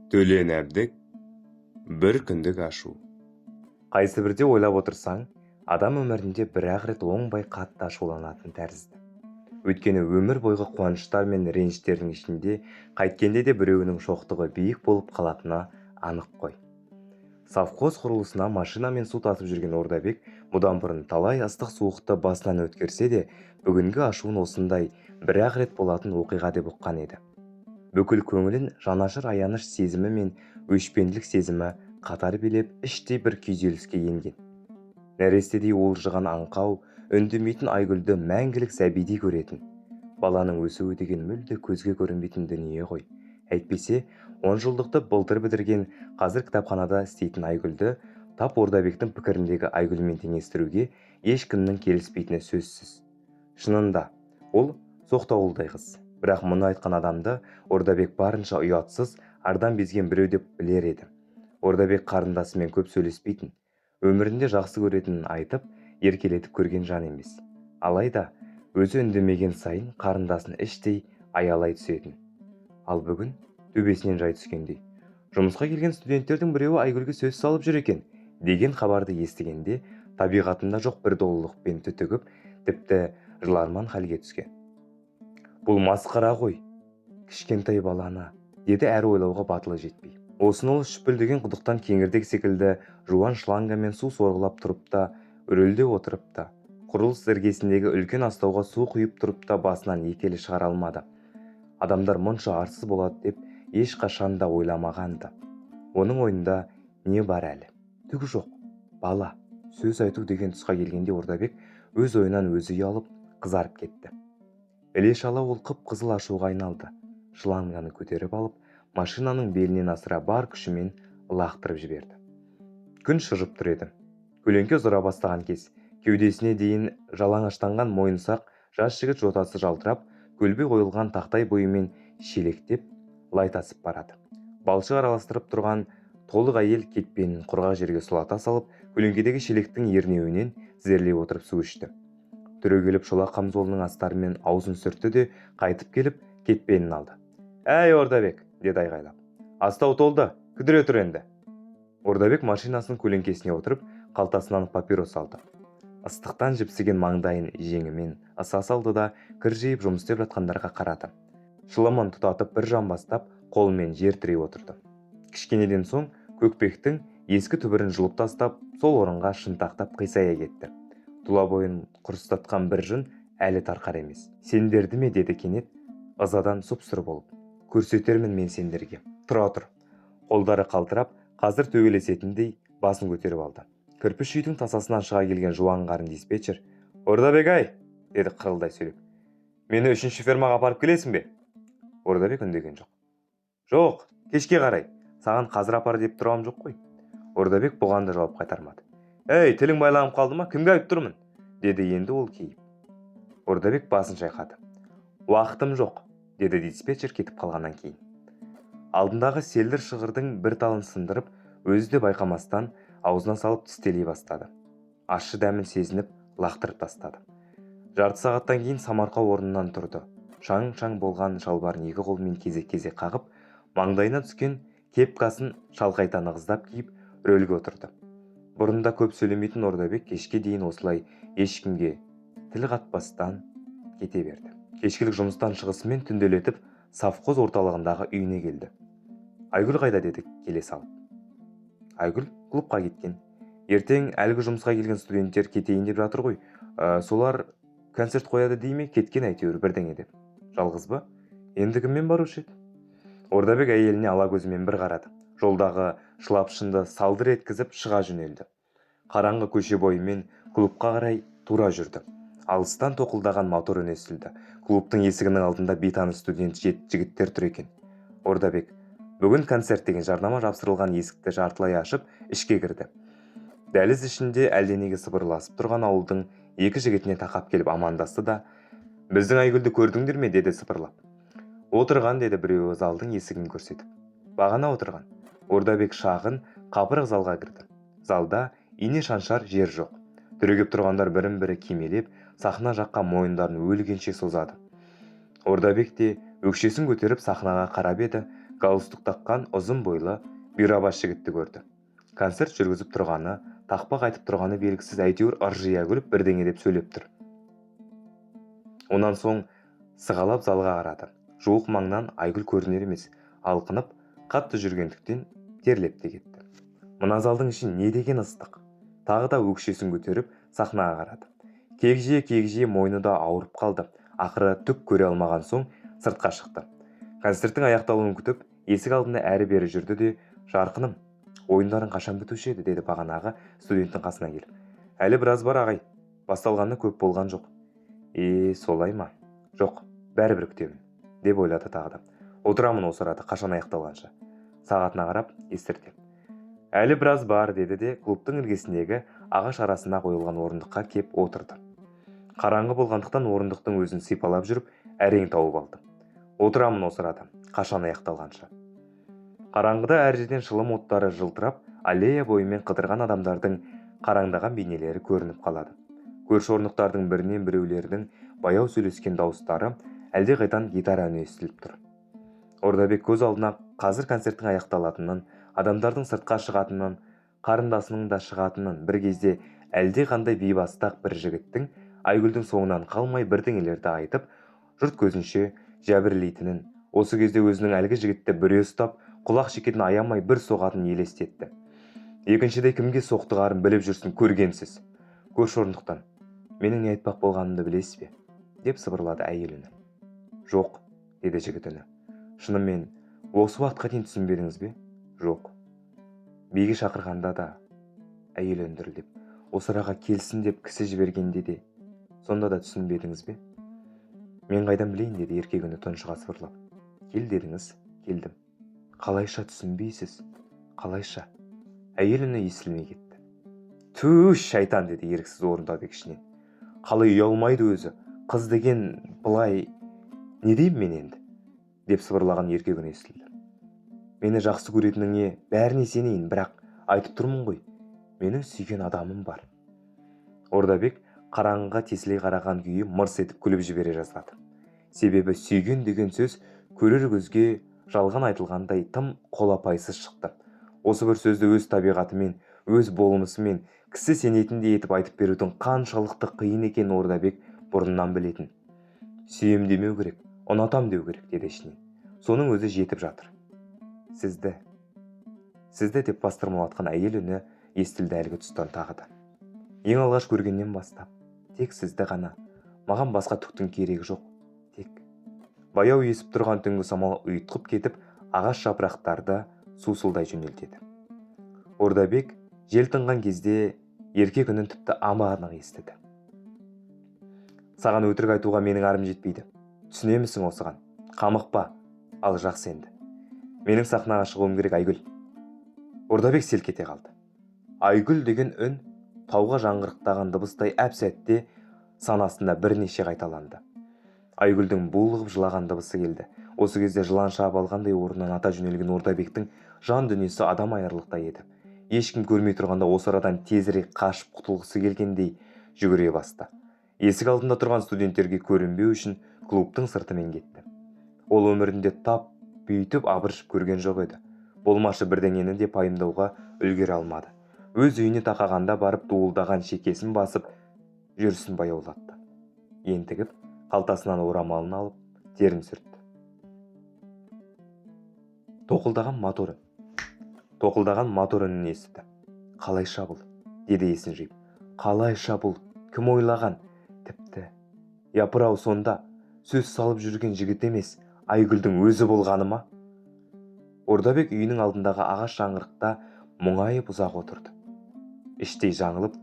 Төлен Әбдік. «Бір күндік ашу». Қайсыбірде ойлап отырсаң, адам өмірінде бір-ақ рет оңбай қатты ашуланатын тәрізді. Өйткені өмір бойғы қуаныштар мен реніштердің ішінде қайткенде де біреуінің шоқтығы биік болып қалатыны анық қой. Совхоз құрылысына машинамен су тасып жүрген Ордабек бұдан бұрын талай ыстық-суықты басынан өткерсе де, бүгінгі ашуын осындай бір-ақ рет болатын оқиға деп ұққан еді. Бүкіл көңілін жанашыр аяныш сезімі мен өшпенділік сезімі қатар билеп, іштей бір күйзеліске енген. Нәрестедей уылжыған аңқау, үндемейтін Айгүлді мәңгілік сәбидей көретін. Баланың өсуі деген мүлде көзге көрінбейтін дүние ғой. Әйтпесе, 10 жылдықты былтыр бітірген, қазір кітапханада істейтін Айгүлді тап Ордабектің пікіріндегі Айгүлмен теңестіруге ешкімнің келіспейтіні сөзсіз. Шынында, ол соқтауылдай қыз. Бірақ мұны айтқан адамды Ордабек барынша ұятсыз, ардан безген біреу деп білер еді. Ордабек қарындасымен көп сөйлеспейтін, өмірінде жақсы көретінін айтып, еркелетіп көрген жан емес. Алайда өзі үндемеген сайын қарындасын іштей аялай түсетін. Ал бүгін төбесінен жай түскендей, жұмысқа келген студенттердің біреуі Айгүлге сөз салып жүр екен деген хабарды естігенде, табиғатында жоқ бір долылықпен түтігіп, тіпті жыларман халге түскен. «Бұл масқара ғой, кішкентай баланы», — деді әрі ойлауға батылы жетпей. Осыны ол шүпілдеген құдықтан кеңірдек секілді жуан шлангамен су сорғылап тұрып та, рөлде отырып та, құрылыс іргесіндегі үлкен астауға су құйып тұрып та басынан екі елі шығара алмады. Адамдар мұнша арсыз болады деп ешқашан да ойламаған-ды. Оның ойында не бар әлі? Түк жоқ. Бала, сөз айту деген тұсқа келгенде, Ордабек өз ойынан өзі ұялып, қызарып кетті. Іле-шала ол қып-қызыл ашуға айналды. Шланганы көтеріп алып, машинаның белінен асыра бар күшімен лақтырып жіберді. Күн шыжып тұр еді. Көлеңке ұзара бастаған кез. Кеудесіне дейін жалаңаштанған мойынсақ жас жігіт жотасы жалтырап, көлбей қойылған тақтай бойымен шелектеп лай тасып барады. Балшық араластырып тұрған толық әйел кетпенін құрғақ жерге сұлата салып, көлеңкедегі шелектің ернеуінен тізерлей отырып су ішті. Түрегеліп, шолақ қамзолының астарымен аузын сүртті де, қайтып келіп кетпенін алды. «Әй, Ордабек!» — деді айғайлап. «Астау толды, кідіре тұр енді!» Ордабек машинасының көлеңкесіне отырып, қалтасынан папирос алды. Ыстықтан жіпсіген маңдайын жеңімен ыса салды да, кір жиып жұмыс істеп жатқандарға қарады. Шылымын тұтатып, бір жамбастап, қолымен жер тірей отырды. Кішкенеден соң көкпектің ескі түбірін жұлып тастап, сол орынға шынтақтап қисая кетті. Тұла бойын құрыстатқан бір жын әлі тарқар емес. «Сендерді ме?» — деді кенет ызадан сұп-сұр болып. «Көрсетермін мен сендерге, тұра тұр!» Қолдары қалтырап, қазір төбелесетіндей басын көтеріп алды. Кірпіш үйдің тасасынан шыға келген жуан қарын диспетчер: «Ордабек ай!» — деді қырылдай сөйлеп. «Мені үшінші фермаға апарып келесің бе?» Ордабек үндеген жоқ. «Жоқ, кешке қарай. Саған қазір апар деп тұрғам жоқ қой». Ордабек бұған да жауап қайтармады. «Ей, тілің байланып қалды ма? Кімге айтып тұрмын?» — деді енді ол кейіп. Ордабек басын шайқады. «Уақытым жоқ», — деді диспетчер кетіп қалғаннан кейін. Алдындағы селдір шығырдың бір талын сындырып, өзі де байқамастан аузына салып тістелей бастады. Ащы дәмін сезініп, лақтырып тастады. Жарты сағаттан кейін самарқау орнынан тұрды. Шаң-шаң болған шалбарын екі қолымен кезек-кезек қағып, маңдайына түскен кепкасын шалқайта нығыздап киіп, рөлге отырды. Бұрында көп сөйлемейтін Ордабек кешке дейін осылай ешкімге тіл қатпастан кете берді. Кешкілік жұмыстан шығысымен түнделетіп совхоз орталығындағы үйіне келді. «Айгүл қайда?» — деді келе салып. «Айгүл клубқа кеткен. Ертең әлгі жұмысқа келген студенттер кетейін деп жатыр ғой, солар концерт қояды дей ме, кеткен әйтеуір бірдеңе деп». «Жалғыз ба? Енді кіммен барушы еді?» Ордабек әйеліне ала көзімен бір қарады. Жолдағы шылапшынды салдыр еткізіп, шыға жөнелді. Қараңғы көше бойымен клубқа қарай тура жүрді. Алыстан тоқылдаған мотор үні естілді. Клубтың есігінің алдында бейтаныс студент жігіттер тұр екен. Ордабек «Бүгін концерт» деген жарнама жапсырылған есікті жартылай ашып, ішке кірді. Дәліз ішінде әлденеге сыбырласып тұрған ауылдың екі жігітіне тақап келіп амандасты да: «Біздің Айгүлді көрдіңдер ме?» — деді сыбырлап. «Отырған», — деді біреуі залдың есігін көрсетіп. «Бағана отырған». Ордабек шағын, қапырық залға кірді. Залда ине шаншар жер жоқ. Түрегеп тұрғандар бірін бірі кимелеп, сахна жаққа мойындарын өлгенше созады. Ордабек те өкшесін көтеріп сахнаға қарап еді. галстук таққан ұзын бойлы бұйрабас жігітті көрді. Концерт жүргізіп тұрғаны, тақпақ айтып тұрғаны белгісіз, әйтеуір ыржия күліп бірдеңе деп сөйлеп тұр. Онан соң сығалап залға қарады. Жуық маңнан Айгүл көрінер емес, алқынып, қатты жүргендіктен терлеп те кетті. Мына залдың іші не деген ыстық. Тағы да өкшесін көтеріп сахнаға қарады. Кегжие-кегжие мойны да ауырып қалды. Ақыры түк көре алмаған соң сыртқа шықты. Концерттің аяқталуын күтіп, есік алдында әрі-бері жүрді де, «Жарқыным, ойындарың қашан бітуші еді?» деді бағанағы студенттің қасына келіп. «Әлі біраз бар, ағай. Басталғаны көп болған жоқ». «Е, солай ма? Жоқ, бәрібір күтемін», деп ойлады тағы да. «Отырамын осы арада қашан аяқталғанша». Сағатына қарап естірте. «Әлі біраз бар», деді де клубтың іргесіндегі ағаш арасына қойылған орындыққа кеп отырды. Қараңғы болғандықтан орындықтың өзін сипалап жүріп, әрең тауып алды. «Отырамын осы арада, қашан аяқталғанша». Қараңғыда әр жерден шылым оттары жылтырап, аллея бойымен қыдырған адамдардың қараңдаған бейнелері көрініп қалады. Көрші орындықтардың бірінен біреулердің баяу сөйлескен дауыстары, әлдеқайдан гитара үні естіліп тұр. Ордабек көз алдына қазір концерттің аяқталатынын, адамдардың сыртқа шығатынын, қарындасының да шығатынын, бір кезде әлде қандай бейбастақ бір жігіттің Айгүлдің соңынан қалмай бірдеңелерді айтып, жұрт көзінше жәбірлейтінін, осы кезде өзінің әлгі жігітті бүре ұстап, құлақ шекеден аямай бір соғатынын елестетті. Екіншіде кімге соқтығарын біліп жүрсін көргенсіз. Көрші орындықтан, «Менің не айтпақ болғанымды білесіз бе?» деп сыбырлады әйел үні. «Жоқ», деді жігіт үні. «Шынымен осы уақытқа дейін түсінбедіңіз бе?» «Жоқ». «Биге шақырғанда да», әйел үні дірілдеп, «осы араға келсін деп кісі жібергенде де, сонда да түсінбедіңіз бе?» «Мен қайдан білейін», деді еркек үні тұншыға сыбырлап. «Кел дедіңіз, келдім. Қалайша түсінбейсіз? Қалайша?» Әйел үні естілмей кетті. «Түу, шайтан», деді еріксіз Орындабек ішінен. «Қалай ұялмайды өзі? Қыз деген былай не деймін мен енді?» деп сыбырлаған еркек үні естілді. «Мені жақсы көретініңе бәріне сенейін, бірақ айтып тұрмын ғой, менің сүйген адамым бар». Ордабек қараңғыға тесіле қараған күйі мырс етіп күліп жібере жаздады. Себебі сүйген деген сөз көрер көзге жалған айтылғандай тым қолапайсыз шықты. Осы бір сөзді өз табиғатымен, өз болмысымен кісі сенетіндей етіп айтып берудің қаншалықты қиын екенін Ордабек бұрыннан білетін. «Сүйем демеу керек, ұнатам деу керек», деді ішінен. «Соның өзі жетіп жатыр». «Сізді, сізді», деп бастырмалатқан әйел үні естілді әлгі тұстан тағы да. «Ең алғаш көргеннен бастап, тек сізді ғана, маған басқа түктің керегі жоқ, тек». Баяу есіп тұрған түнгі самал ұйытқып кетіп, ағаш жапырақтарды сусылдай жөнелтеді. Ордабек жел тынған кезде еркек үнін тіпті анық естіді. «Саған өтірік айтуға менің арым жетпейді. Түсінемісің осыған? Қамықпа. Ал жақсы енді. Менің сахнаға шығуым керек, Айгүл». Ордабек селк ете қалды. Айгүл деген үн тауға жаңғырықтаған дыбыстай әп-сәтте санасында бірнеше қайталанды. Айгүлдің булығып жылаған дыбысы келді. Осы кезде жылан шағып алғандай орнынан ата жөнелген Ордабектің жан дүниесі адам айырарлықтай еді. Ешкім көрмей тұрғанда осы арадан тезірек қашып құтылғысы келгендей жүгіре басты. Есік алдында тұрған студенттерге көрінбеу үшін клубтың сыртымен кетті. Ол өмірінде тап бүйтіп абыржып көрген жоқ еді. Болмашы бірдеңені де пайымдауға үлгере алмады. Өз үйіне тақағанда барып дуылдаған шекесін басып, жүрісін баяулатты. Ентігіп, қалтасынан орамалын алып, терін сүртті. Тоқылдаған мотор. Тоқылдаған мотор үнін естіді. «Қалайша бұл?» деді есін жиып. «Қалайша бұл? Кім ойлаған? Тіпті. Япырау, сонда сөз салып жүрген жігіт емес, Айгүлдің өзі болғаны ма?» Ордабек үйінің алдындағы ағаш жаңғырықта мұңайып ұзақ отырды. Іштей жаңылып,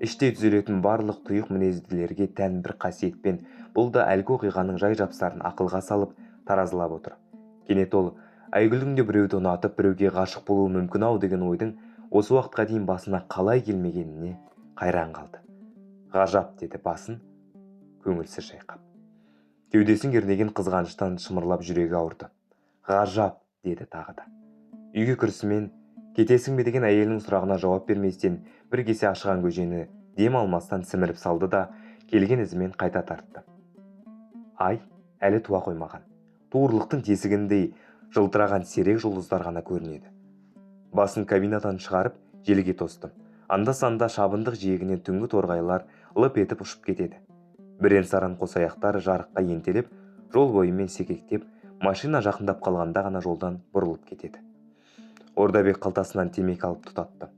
іштей түзелетін барлық тұйық мінезділерге тән бір қасиетпен бұл да әлгі оқиғаның жай-жапсарын ақылға салып, таразылап отыр. Кенет ол Айгүлдің де біреуді ұнатып, біреуге ғашық болуы мүмкін-ау деген ойдың осы уақытқа дейін басына қалай келмегеніне қайран қалды. «Ғажап», деді басын көңілсіз шайқап. Кеудесін кернеген қызғаныштан шымырлап жүрегі ауырды. «Ғажап», деді тағы да. Үйге кірісімен кетесің бе деген әйелінің сұрағына жауап берместен бір кесе ашыған көжені дем алмастан сіміріп салды да келген ізімен қайта тартты. Ай әлі туа қоймаған. Туырлықтың тесігіндей Жылтыраған сирек жұлдыздар ғана көрінеді. Басын кабинадан шығарып, желге тосты. Анда-санда шабындық жиегінен түнгі торғайлар лып етіп ұшып кетеді. Бірен-саран қосаяқтар жарыққа ентелеп, жол бойымен секектеп, машина жақындап қалғанда ғана жолдан бұрылып кетеді. Ордабек қалтасынан темекі алып тұтатты.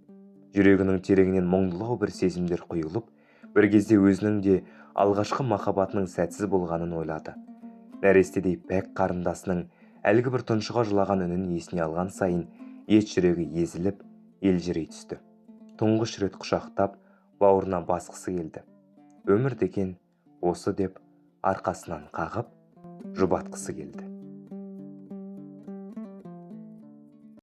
Жүрегінің тереңінен мұңдылау бір сезімдер құйылып, бір кезде өзінің де алғашқы махаббатының сәтсіз болғанын ойлады. Нәрестедей пәк қарындасының әлгі бір тұншыға жылаған үнін есіне алған сайын ет жүрегі езіліп, елжірей түсті. Тұңғыш рет құшақтап, бауырына басқысы келді. Өмір деген осы деп арқасынан қағып, жұбатқысы келді.